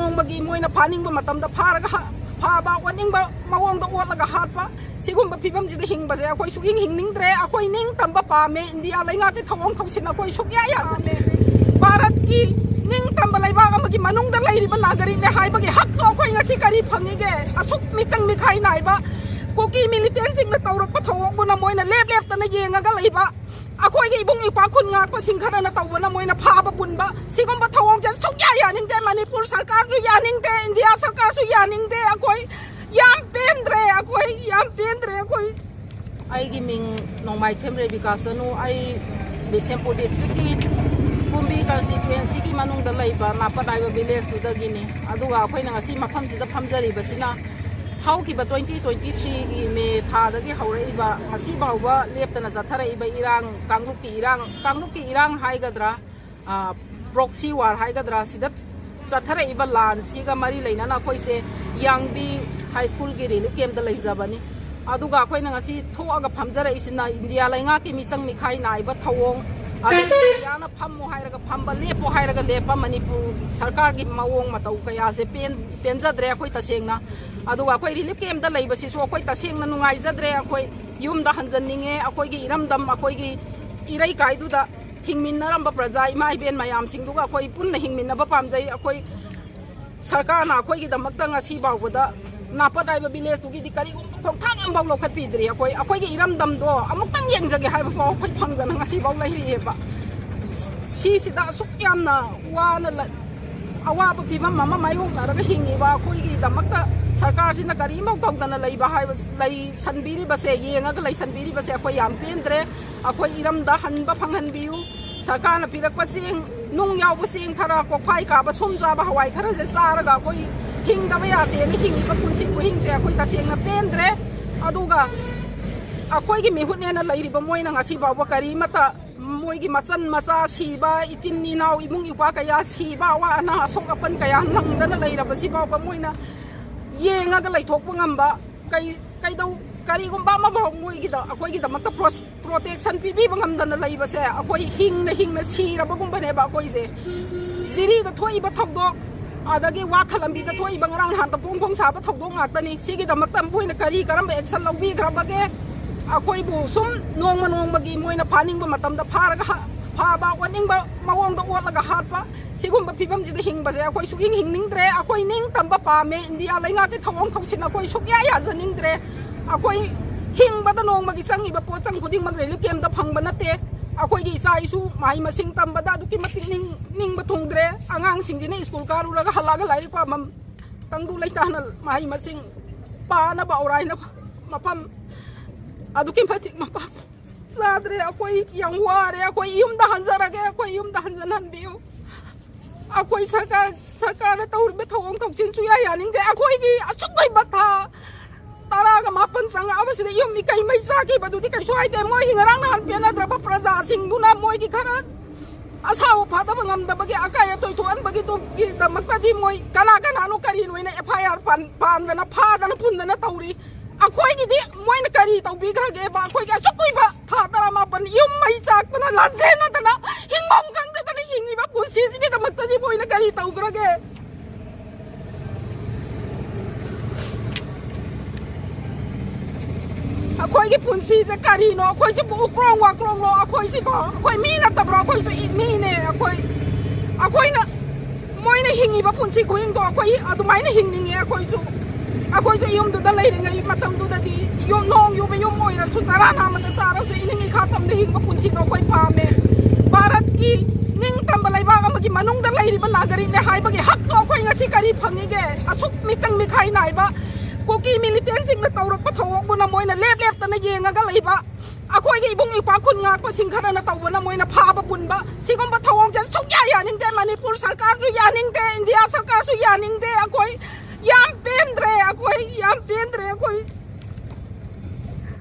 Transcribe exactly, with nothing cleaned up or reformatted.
ꯅꯣꯡꯃꯒꯤ ꯃꯣꯏꯅ ꯐꯥꯅꯤꯡꯕ ꯃꯇꯝꯗ ꯐꯥꯔꯒ ꯍꯥ-, ꯐꯥꯕ, ꯑꯣꯠꯅꯤꯡꯕ ꯃꯑꯣꯡꯗ ꯑꯣꯠꯂꯒ ꯍꯥꯠꯄ, ꯁꯤꯒꯨꯝꯕ ꯐꯤꯕꯝꯁꯤꯗ ꯍꯤꯡꯕꯁꯦ ꯑꯩꯈꯣꯏ ꯁꯨꯛꯍꯤꯡ ꯍꯤꯡꯅꯤꯡꯗ꯭ꯔꯦ꯫ ꯑꯩꯈꯣꯏ ꯅꯤꯡꯇꯝꯕ ꯄꯥꯝꯃꯦ꯫ ꯏꯟꯗꯤꯌꯥ ꯂꯩꯉꯥꯛꯀꯤ ꯊꯧꯑꯣꯡ ꯊꯧꯁꯤꯟ ꯑꯩꯈꯣꯏ ꯁꯨꯛꯌꯥ ꯌꯥꯖꯗꯦ꯫ ꯚꯥꯔꯠꯀꯤ ꯅꯤꯡꯇꯝꯕ ꯂꯩꯕꯥꯛ ꯑꯃꯒꯤ ꯃꯅꯨꯡꯗ ꯂꯩꯔꯤꯕ ꯅꯥꯒꯔꯤꯛꯅꯦ ꯍꯥꯏꯕꯒꯤ ꯍꯛꯇꯣ ꯑꯩꯈꯣꯏ ꯉꯁꯤ ꯀꯔꯤ ꯐꯪꯉꯤꯒꯦ? ꯑꯁꯨꯛ ꯃꯤꯆꯪ ꯃꯤꯈꯥꯏ ꯅꯥꯏꯕ ꯀꯨꯀꯤ ꯃꯤꯂꯤꯇꯦꯟꯁꯤꯡꯅ ꯇꯧꯔꯛꯄ ꯊꯧꯑꯣꯡꯕꯨꯅ ꯃꯣꯏꯅ ꯂꯦꯞ ꯂꯦꯞꯇꯅ ꯌꯦꯡꯉꯒ ꯂꯩꯕ, ꯑꯩꯈꯣꯏꯒꯤ ꯏꯕꯨꯡ ꯏꯄ꯭ꯋꯥ ꯈꯨꯟ ꯉꯥꯛꯄꯁꯤꯡ ꯈꯔꯅ ꯇꯧꯕꯅ ꯃꯣꯏꯅ ꯐꯥꯕ ꯄꯨꯟꯕ, ꯁꯤꯒꯨꯝꯕ ꯊꯧꯑꯣꯡꯁꯦ ꯁꯨꯛꯌꯥ ꯌꯥꯅꯤꯡꯗꯦ꯫ ꯃꯅꯤꯄꯨꯔ ꯁꯔꯀꯥꯔꯁꯨ ꯌꯥꯅꯤꯡꯗꯦ, ꯏꯟꯗꯤꯌꯥ ꯁꯔꯀꯥꯔꯁꯨ ꯌꯥꯅꯤꯡꯗꯦ꯫ ꯑꯩꯈꯣꯏ ꯌꯥꯝ ꯄꯦꯟꯗ꯭ꯔꯦ, ꯑꯩꯈꯣꯏ ꯌꯥꯝ ꯄꯦꯟꯗ꯭ꯔꯦ꯫ ꯑꯩꯈꯣꯏ ꯑꯩꯒꯤ ꯃꯤꯡ ꯅꯣꯡꯃꯥꯏꯊꯦꯝ ꯔꯦꯕꯤꯀꯥ ꯆꯅꯨ꯫ ꯑꯩ ꯕꯤꯁꯦꯝꯄꯨꯔ ꯗꯤꯁꯇ꯭ꯔꯤꯛꯀꯤ ꯀꯨꯝꯕꯤ ꯀꯟꯁꯇꯤꯇ꯭ꯋꯦꯟꯁꯤꯒꯤ ꯃꯅꯨꯡꯗ ꯂꯩꯕ ꯅꯥꯄꯠ ꯍꯥꯏꯕ ꯚꯤꯂꯦꯖꯇꯨꯗꯒꯤꯅꯤ꯫ ꯑꯗꯨꯒ ꯑꯩꯈꯣꯏꯅ ꯉꯁꯤ ꯃꯐꯝꯁꯤꯗ ꯐꯝꯖꯔꯤꯕꯁꯤꯅ ꯍꯧꯈꯤꯕ ꯇ꯭ꯋꯦꯟꯇꯤ ꯇ꯭ꯋꯦꯟꯇꯤ ꯊ꯭ꯔꯤꯒꯤ ꯃꯦ ꯊꯥꯗꯒꯤ ꯍꯧꯔꯛꯏꯕ, ꯉꯁꯤ ꯐꯥꯎꯕ ꯂꯦꯞꯇꯅ ꯆꯠꯊꯔꯛꯏꯕ ꯏꯔꯥꯡ, ꯀꯥꯡꯂꯨꯞꯀꯤ ꯏꯔꯥꯡ, ꯀꯥꯡꯂꯨꯞꯀꯤ ꯏꯔꯥꯡ ꯍꯥꯏꯒꯗ꯭ꯔꯥ, ꯄ꯭ꯔꯣꯛꯁꯤ ꯋꯥꯔ ꯍꯥꯏꯒꯗ꯭ꯔꯥ, ꯁꯤꯗ ꯆꯠꯊꯔꯛꯏꯕ ꯂꯥꯟꯁꯤꯒ ꯃꯔꯤ ꯂꯩꯅꯅ ꯑꯩꯈꯣꯏꯁꯦ ꯌꯥꯡꯕꯤ ꯍꯥꯏ ꯁ꯭ꯀꯨꯜꯒꯤ ꯔꯤꯂꯤꯐ ꯀꯦꯝꯞꯇ ꯂꯩꯖꯕꯅꯤ꯫ ꯑꯗꯨꯒ ꯑꯩꯈꯣꯏꯅ ꯉꯁꯤ ꯊꯣꯛꯑꯒ ꯐꯝꯖꯔꯛꯏꯁꯤꯅ ꯏꯟꯗꯤꯌꯥ ꯂꯩꯉꯥꯛꯀꯤ ꯃꯤꯆꯪ ꯃꯤꯈꯥꯏ ꯅꯥꯏꯕ ꯊꯧꯑꯣꯡ, ꯑꯗꯒꯤ ꯏꯟꯗꯤꯌꯥꯅ ꯐꯝꯃꯣ ꯍꯥꯏꯔꯒ ꯐꯝꯕ, ꯂꯦꯞꯄꯣ ꯍꯥꯏꯔꯒ ꯂꯦꯞꯄ, ꯃꯅꯤꯄꯨꯔ ꯁꯔꯀꯥꯔꯒꯤ ꯃꯑꯣꯡ ꯃꯇꯧ ꯀꯌꯥꯁꯦ ꯄꯦꯟ-, ꯄꯦꯟꯖꯗ꯭ꯔꯦ ꯑꯩꯈꯣꯏ ꯇꯁꯦꯡꯅ꯫ ꯑꯗꯨꯒ ꯑꯩꯈꯣꯏ ꯔꯤꯂꯤꯐ ꯀꯦꯝꯞꯇ ꯂꯩꯕꯁꯤꯁꯨ ꯑꯩꯈꯣꯏ ꯇꯁꯦꯡꯅ ꯅꯨꯡꯉꯥꯏꯖꯗ꯭ꯔꯦ꯫ ꯑꯩꯈꯣꯏ ꯌꯨꯝꯗ ꯍꯟꯖꯟꯅꯤꯡꯉꯦ꯫ ꯑꯩꯈꯣꯏꯒꯤ ꯏꯔꯝꯗꯝ, ꯑꯩꯈꯣꯏꯒꯤ ꯏꯔꯩꯀꯥꯏꯗꯨꯗ ꯍꯤꯡꯃꯤꯟꯅꯔꯝꯕ ꯄ꯭ꯔꯖꯥ ꯏꯃꯥ ꯏꯕꯦꯟ ꯃꯌꯥꯝꯁꯤꯡꯗꯨꯒ ꯑꯩꯈꯣꯏ ꯄꯨꯟꯅ ꯍꯤꯡꯃꯤꯟꯅꯕ ꯄꯥꯝꯖꯩ꯫ ꯑꯩꯈꯣꯏ ꯁꯔꯀꯥꯔꯅ ꯑꯩꯈꯣꯏꯒꯤꯗꯃꯛꯇ ꯉꯁꯤ ꯐꯥꯎꯕꯗ ꯅꯥꯄꯠ ꯍꯥꯏꯕ ꯚꯤꯂꯦꯖꯇꯨꯒꯤꯗꯤ ꯀꯔꯤꯒꯨꯝꯕ ꯈꯣꯡꯊꯥꯡ ꯑꯃꯐꯥꯎ ꯂꯧꯈꯠꯄꯤꯗ꯭ꯔꯤ꯫ ꯑꯩꯈꯣꯏ, ꯑꯩꯈꯣꯏꯒꯤ ꯏꯔꯝꯗꯝꯗꯣ ꯑꯃꯨꯛꯇꯪ ꯌꯦꯡꯖꯒꯦ ꯍꯥꯏꯕ ꯐꯥꯎ ꯑꯩꯈꯣꯏ ꯐꯪꯗꯅ ꯉꯁꯤꯐꯥꯎ ꯂꯩꯔꯤꯑꯕ꯫ ꯁꯤꯁꯤꯗ ꯑꯁꯨꯛ ꯌꯥꯝꯅ ꯋꯥꯅ ꯂ-, ꯑꯋꯥꯕ ꯐꯤꯕꯝ ꯑꯃ ꯃꯥꯌꯣꯛꯅꯔꯒ ꯍꯤꯡꯉꯤꯕ ꯑꯩꯈꯣꯏꯒꯤꯗꯃꯛꯇ ꯁꯔꯀꯥꯔꯁꯤꯅ ꯀꯔꯤꯃꯧ ꯇꯧꯗꯅ ꯂꯩꯕ ꯍꯥꯏꯕ, ꯂꯩꯁꯟꯕꯤꯔꯤꯕꯁꯦ, ꯌꯦꯡꯉꯒ ꯂꯩꯁꯟꯕꯤꯔꯤꯕꯁꯦ ꯑꯩꯈꯣꯏ ꯌꯥꯝ ꯄꯦꯟꯗ꯭ꯔꯦ꯫ ꯑꯩꯈꯣꯏ ꯏꯔꯝꯗ ꯍꯟꯕ ꯐꯪꯍꯟꯕꯤꯌꯨ꯫ ꯁꯔꯀꯥꯔꯅ ꯄꯤꯔꯛꯄ ꯆꯦꯡ, ꯅꯨꯡ ꯌꯥꯎꯕ ꯆꯦꯡ ꯈꯔ, ꯀꯣꯛꯐꯥꯏ ꯀꯥꯕ ꯁꯨꯝ ꯆꯥꯕ ꯍꯋꯥꯏ ꯈꯔꯁꯦ ꯆꯥꯔꯒ ꯑꯩꯈꯣꯏ ꯍꯤꯡꯗꯕ ꯌꯥꯗꯦꯅ ꯍꯤꯡꯉꯤꯕ ꯄꯨꯟꯁꯤ ꯈꯨꯍꯤꯡꯁꯦ ꯑꯩꯈꯣꯏ ꯇꯁꯦꯡꯅ ꯄꯦꯟꯗ꯭ꯔꯦ꯫ ꯑꯗꯨꯒ ꯑꯩꯈꯣꯏꯒꯤ ꯃꯤꯍꯨꯠꯅꯦꯅ ꯂꯩꯔꯤꯕ ꯃꯣꯏꯅ ꯉꯁꯤ ꯐꯥꯎꯕ ꯀꯔꯤꯃꯠꯇ ꯃꯣꯏꯒꯤ ꯃꯆꯟ ꯃꯆꯥ ꯁꯤꯕ, ꯏꯆꯤꯟ ꯏꯅꯥꯎ, ꯏꯃꯨꯡ ꯏꯄꯥ ꯀꯌꯥ ꯁꯤꯕ, ꯑꯋꯥ ꯑꯅꯥ, ꯑꯁꯣꯛ ꯑꯄꯟ ꯀꯌꯥ ꯅꯪꯗꯅ ꯂꯩꯔꯕꯁꯤ ꯐꯥꯎꯕ ꯃꯣꯏꯅ ꯌꯦꯡꯉꯒ ꯂꯩꯊꯣꯛꯄ ꯉꯝꯕ, ꯀꯩ-, ꯀꯩꯗꯧ-, ꯀꯔꯤꯒꯨꯝꯕ ꯑꯃꯐꯥꯎ ꯃꯣꯏꯒꯤꯗ, ꯑꯩꯈꯣꯏꯒꯤꯗꯃꯛꯇ ꯄ꯭ꯔꯣ-, ꯄ꯭ꯔꯣꯇꯦꯛꯁꯟ ꯄꯤꯕꯤꯕ ꯉꯝꯗꯅ ꯂꯩꯕꯁꯦ ꯑꯩꯈꯣꯏ ꯍꯤꯡꯅ ꯍꯤꯡꯅ ꯁꯤꯔꯕꯒꯨꯝꯕꯅꯦꯕ ꯑꯩꯈꯣꯏꯁꯦ꯫ ꯖꯤꯔꯤꯗ ꯊꯣꯛꯏꯕ ꯊꯧꯗꯣꯛ, ꯑꯗꯒꯤ ꯋꯥꯈꯜ ꯂꯝꯕꯤꯗ ꯊꯣꯛꯏꯕ ꯉꯔꯥꯡ ꯅꯍꯥꯟꯇ ꯐꯣꯡ ꯐꯣꯡ ꯁꯥꯕ ꯊꯧꯗꯣꯛ ꯉꯥꯛꯇꯅꯤ꯫ ꯁꯤꯒꯤꯗꯃꯛꯇ ꯃꯈꯣꯏꯅ ꯀꯔꯤ ꯀꯔꯝꯕ action ꯂꯧꯕꯤꯈ꯭ꯔꯕꯒꯦ? ꯑꯩꯈꯣꯏꯕꯨ ꯁꯨꯝ ꯅꯣꯡꯃ ꯅꯣꯡꯃꯒꯤ ꯃꯣꯏꯅ ꯐꯥꯅꯤꯡꯕ ꯃꯇꯝꯗ ꯐꯥꯔꯒ ꯍꯥ-, ꯐꯥꯕ, ꯑꯣꯠꯅꯤꯡꯕ ꯃꯑꯣꯡꯗ ꯑꯣꯠꯂꯒ ꯍꯥꯠꯄ, ꯁꯤꯒꯨꯝꯕ ꯐꯤꯕꯝꯁꯤꯗ ꯍꯤꯡꯕꯁꯦ ꯑꯩꯈꯣꯏ ꯁꯨꯛꯍꯤꯡ ꯍꯤꯡꯅꯤꯡꯗ꯭ꯔꯦ꯫ ꯑꯩꯈꯣꯏ ꯅꯤꯡꯇꯝꯕ ꯄꯥꯝꯃꯦ꯫ ꯏꯟꯗꯤꯌꯥ ꯂꯩꯉꯥꯛꯀꯤ ꯊꯧꯑꯣꯡ ꯊꯧꯁꯤꯜ ꯑꯩꯈꯣꯏ ꯁꯨꯛꯌꯥ ꯌꯥꯖꯅꯤꯡꯗ꯭ꯔꯦ꯫ ꯑꯩꯈꯣꯏ ꯍꯤꯡꯕꯗ ꯅꯣꯡꯃꯒꯤ ꯆꯪꯉꯤꯕ ꯄꯣꯠꯆꯪ ꯈꯨꯗꯤꯡꯃꯛ relief campꯇ ꯐꯪꯕ ꯅꯠꯇꯦ꯫ ꯑꯩꯈꯣꯏꯒꯤ ꯏꯆꯥ ꯏꯁꯨ ꯃꯍꯩ ꯃꯁꯤꯡ ꯇꯝꯕꯗ ꯑꯗꯨꯛꯀꯤ ꯃꯇꯤꯛ ꯅꯤꯡ-, ꯅꯤꯡꯕ ꯊꯨꯡꯗ꯭ꯔꯦ꯫ ꯑꯉꯥꯡꯁꯤꯡꯁꯤꯅ ꯁ꯭ꯀꯨꯜ ꯀꯥꯔꯨꯔꯒ ꯍꯜꯂꯛꯑꯒ ꯂꯥꯏꯔꯤꯛ ꯄꯥꯐꯝ ꯇꯪꯗꯨ ꯂꯩꯇꯥꯅ ꯃꯍꯩ ꯃꯁꯤꯡ ꯄꯥꯅꯕ ꯑꯧꯔꯥꯏꯅꯕ ꯃꯐꯝ ꯑꯗꯨꯛꯀꯤ ꯃꯇꯤꯛ ꯃꯄꯥ ꯆꯥꯗ꯭ꯔꯦ꯫ ꯑꯩꯈꯣꯏ ꯌꯥꯝ ꯋꯥꯔꯦ꯫ ꯑꯩꯈꯣꯏ ꯌꯨꯝꯗ ꯍꯟꯖꯔꯒꯦ꯫ ꯑꯩꯈꯣꯏ ꯌꯨꯝꯗ ꯍꯟꯖꯟꯍꯟꯕꯤꯌꯨ꯫ ꯑꯩꯈꯣꯏ ꯁꯔꯀꯥꯔ, ꯁꯔꯀꯥꯔꯅ ꯇꯧꯔꯤꯕ ꯊꯧꯑꯣꯡ ꯊꯧꯁꯤꯜꯁꯨ ꯌꯥ ꯌꯥꯅꯤꯡꯗꯦ꯫ ꯑꯩꯈꯣꯏꯒꯤ ꯑꯁꯨꯛ ꯀꯨꯏꯕ ꯊꯥ ꯇꯔꯥꯒ ꯃꯥꯄꯟ ꯆꯪꯉꯛꯑꯕꯁꯤꯗ ꯌꯨꯝ ꯏꯀꯩ ꯃꯩ ꯆꯥꯈꯤꯕꯗꯨꯗꯤ ꯀꯩꯁꯨ ꯍꯥꯏꯗꯦ꯫ ꯃꯣꯏꯒꯤ ꯉꯔꯥꯡ ꯅꯍꯥꯟ ꯄꯦꯟꯅꯗ꯭ꯔꯕ ꯄ꯭ꯔꯖꯥꯁꯤꯡꯗꯨꯅ ꯃꯣꯏꯒꯤ ꯈꯔ ꯑꯁꯥꯎꯕ ꯐꯥꯗꯕ ꯉꯝꯗꯕꯒꯤ ꯑꯀꯥꯏ ꯑꯇꯣꯏ ꯊꯣꯛꯍꯟꯕꯒꯤ ꯇꯨꯡꯒꯤꯗꯃꯛꯇꯗꯤ ꯃꯣꯏ ꯀꯅꯥ ꯀꯅꯥꯅꯣ ꯀꯔꯤꯅꯣ ꯍꯥꯏꯅ F I R ꯄꯥꯟ-, ꯄꯥꯟꯗꯅ ꯐꯥꯗꯅ ꯄꯨꯟꯗꯅ ꯇꯧꯔꯤ꯫ ꯑꯩꯈꯣꯏꯒꯤꯗꯤ ꯃꯣꯏꯅ ꯀꯔꯤ ꯇꯧꯕꯤꯈ꯭ꯔꯒꯦꯕ? ꯑꯩꯈꯣꯏꯒꯤ ꯑꯁꯨꯛ ꯀꯨꯏꯕ ꯊꯥ ꯇꯔꯥꯃꯥꯄꯟ ꯌꯨꯝ ꯃꯩ ꯆꯥꯛꯇꯅ ꯂꯥꯟꯖꯦꯟꯅꯗꯅ ꯍꯤꯡꯐꯝ ꯈꯪꯗꯗꯅ ꯍꯤꯡꯉꯤꯕ ꯄꯨꯟꯁꯤꯁꯤꯒꯤꯗꯃꯛꯇꯗꯤ ꯃꯣꯏꯅ ꯀꯔꯤ ꯇꯧꯈ꯭ꯔꯒꯦ? ꯑꯩꯈꯣꯏꯒꯤ ꯄꯨꯟꯁꯤꯁꯦ ꯀꯔꯤꯅꯣ? ꯑꯩꯈꯣꯏꯁꯤꯕꯨ ꯎꯀ꯭ꯔꯣꯡ ꯋꯥꯀ꯭ꯔꯣꯡꯂꯣ? ꯑꯩꯈꯣꯏꯁꯤꯕꯨ, ꯑꯩꯈꯣꯏ ꯃꯤ ꯅꯠꯇꯕ꯭ꯔꯣ? ꯑꯩꯈꯣꯏꯁꯨ ꯏ-, ꯃꯤꯅꯦ꯫ ꯑꯩꯈꯣꯏ, ꯑꯩꯈꯣꯏꯅ, ꯃꯣꯏꯅ ꯍꯤꯡꯉꯤꯕ ꯄꯨꯟꯁꯤ ꯈꯨꯍꯤꯡꯗꯣ ꯑꯩꯈꯣꯏ ꯑꯗꯨꯃꯥꯏꯅ ꯍꯤꯡꯅꯤꯡꯉꯦ꯫ ꯑꯩꯈꯣꯏꯁꯨ, ꯑꯩꯈꯣꯏꯁꯨ ꯌꯨꯝꯗꯨꯗ ꯂꯩꯔꯤꯉꯩ ꯃꯇꯝꯗꯨꯗꯗꯤ ꯌꯨꯝ, ꯅꯣꯡ ꯌꯨꯕ ꯌꯨꯝ ꯑꯣꯏꯔꯁꯨ, ꯆꯔꯥ ꯅꯥꯝꯃꯗ ꯆꯥꯔꯁꯨ, ꯏꯅꯤꯡ ꯏꯈꯥ ꯇꯝꯅ ꯍꯤꯡꯕ ꯄꯨꯟꯁꯤꯗꯣ ꯑꯩꯈꯣꯏ ꯄꯥꯝꯃꯦ꯫ ꯚꯥꯔꯠꯀꯤ ꯅꯤꯡꯇꯝꯕ ꯂꯩꯕꯥꯛ ꯑꯃꯒꯤ ꯃꯅꯨꯡꯗ ꯂꯩꯔꯤꯕ ꯅꯥꯒꯔꯤꯛꯅꯦ ꯍꯥꯏꯕꯒꯤ ꯍꯛꯇꯣ ꯑꯩꯈꯣꯏ ꯉꯁꯤ ꯀꯔꯤ ꯐꯪꯉꯤꯒꯦ? ꯑꯁꯨꯛ ꯃꯤꯆꯪ ꯃꯤꯈꯥꯏ ꯅꯥꯏꯕ ꯀꯨꯀꯤ militantꯁꯤꯡꯅ ꯇꯧꯔꯛꯄ ꯊꯧꯑꯣꯡꯕꯨꯅ ꯃꯣꯏꯅ ꯂꯦꯞ ꯂꯦꯞꯇꯅ ꯌꯦꯡꯉꯒ ꯂꯩꯕ, ꯑꯩꯈꯣꯏꯒꯤ ꯏꯕꯨꯡ ꯏꯄ꯭ꯋꯥ ꯈꯨꯟ ꯉꯥꯛꯄꯁꯤꯡ ꯈꯔꯅ ꯇꯧꯕꯅ ꯃꯣꯏꯅ ꯐꯥꯕ ꯄꯨꯟꯕ, ꯁꯤꯒꯨꯝꯕ ꯊꯧꯑꯣꯡꯁꯦ ꯁꯨꯛꯌꯥ ꯌꯥꯅꯤꯡꯗꯦ꯫ ꯃꯅꯤꯄꯨꯔ ꯁꯔꯀꯥꯔꯁꯨ ꯌꯥꯅꯤꯡꯗꯦ, ꯏꯟꯗꯤꯌꯥ ꯁꯔꯀꯥꯔꯁꯨ ꯌꯥꯅꯤꯡꯗꯦ꯫ ꯑꯩꯈꯣꯏ ꯌꯥꯝ ꯄꯦꯟꯗ꯭ꯔꯦ, ꯑꯩꯈꯣꯏ ꯌꯥꯝ ꯄꯦꯟꯗ꯭ꯔꯦ꯫ ꯑꯩꯈꯣꯏ